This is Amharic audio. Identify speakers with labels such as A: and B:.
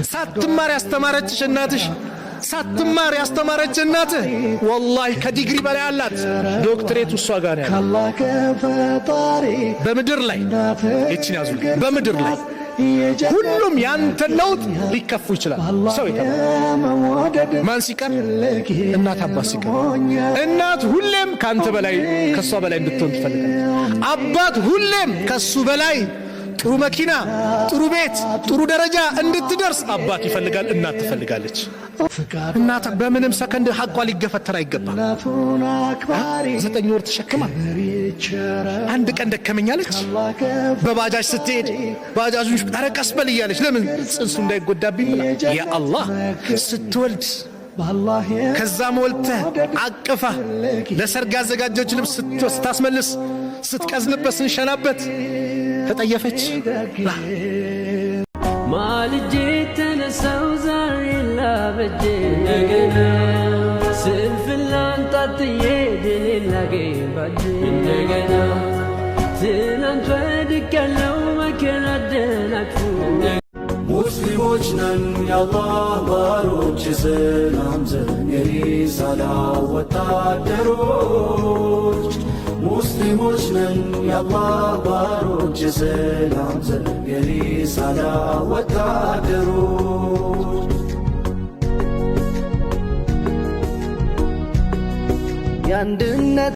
A: ሳትማር ያስተማረችሽ እናትሽ፣ ሳትማር ያስተማረች እናትህ ወላሂ ከዲግሪ በላይ አላት። ዶክትሬት እሷ ጋር ነው ያለው። በምድር ላይ ይችን ያዙ። በምድር ላይ ሁሉም ያንተን ለውጥ ሊከፉ ይችላል። ሰው የተባለ ማን ሲቀር? እናት አባት ሲቀር። እናት ሁሌም ከአንተ በላይ፣ ከእሷ በላይ እንድትሆን ትፈልጋለች። አባት ሁሌም ከሱ በላይ ጥሩ መኪና፣ ጥሩ ቤት፣ ጥሩ ደረጃ እንድትደርስ አባት ይፈልጋል፣ እናት ትፈልጋለች። እናት በምንም ሰከንድ ሐቋ ሊገፈተር አይገባም። 9 ወር ተሸክማ አንድ ቀን ደከመኛለች። በባጃጅ ስትሄድ ባጃጁን ኧረ ቀስ በል እያለች፣ ለምን? ጽንሱ እንዳይጎዳብኝ ብላ። ያ አላህ፣ ስትወልድ ከዛም ወልተህ አቅፋ ለሰርግ ያዘጋጀች ልብስ ስታስመልስ፣ ስትቀዝንበት፣ ስንሸናበት ተጠየፈች።
B: ማልጄ ተነሳው ዛሬ ላበጄ፣ እንደገና ስንፍናን ጣጥዬ ድሌን ላገኝ ባጄ፣ እንደገና ትናንት ወድቄያለሁ መከራ አደናቅፎ።
C: ሙስሊሞች ነን የአላህ ባሮች፣ የሰላም ዘብ የሪሳላ ወታደሮች። ሙስሊሞች ነን የአላህ ባሮች፣ የሰላም ዘብ የሪሳላ ወታደሮች።
D: የአንድነት